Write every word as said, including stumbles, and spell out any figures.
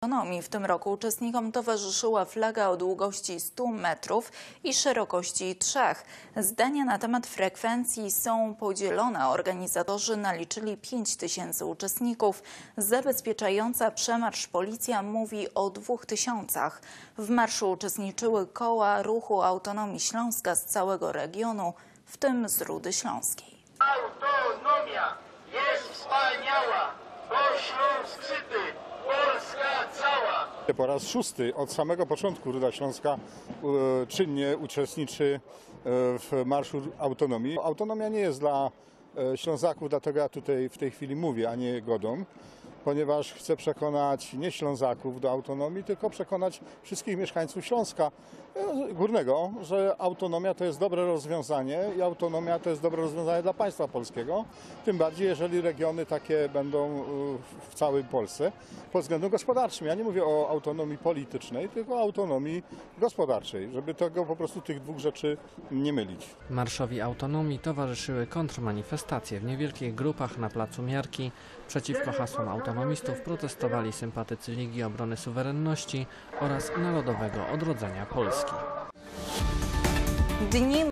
Autonomii. W tym roku uczestnikom towarzyszyła flaga o długości stu metrów i szerokości trzech. Zdania na temat frekwencji są podzielone. Organizatorzy naliczyli pięć tysięcy uczestników. Zabezpieczająca przemarsz policja mówi o dwóch tysiącach. W marszu uczestniczyły koła Ruchu Autonomii Śląska z całego regionu, w tym z Rudy Śląskiej. Autonomia jest wspaniała, bo Śląsk syty, Polska cała. Po raz szósty od samego początku Ruda Śląska e, czynnie uczestniczy e, w Marszu Autonomii. Autonomia nie jest dla e, Ślązaków, dlatego ja tutaj w tej chwili mówię, a nie godam, ponieważ chcę przekonać nie Ślązaków do autonomii, tylko przekonać wszystkich mieszkańców Śląska e, Górnego, że autonomia to jest dobre rozwiązanie i autonomia to jest dobre rozwiązanie dla państwa polskiego. Tym bardziej, jeżeli regiony takie będą e, w całej Polsce pod względem gospodarczym. Ja nie mówię o autonomii politycznej, tylko o autonomii gospodarczej, żeby tego po prostu tych dwóch rzeczy nie mylić. Marszowi Autonomii towarzyszyły kontrmanifestacje. W niewielkich grupach na placu Miarki przeciwko hasłom autonomistów protestowali sympatycy Ligi Obrony Suwerenności oraz Narodowego Odrodzenia Polski. Dni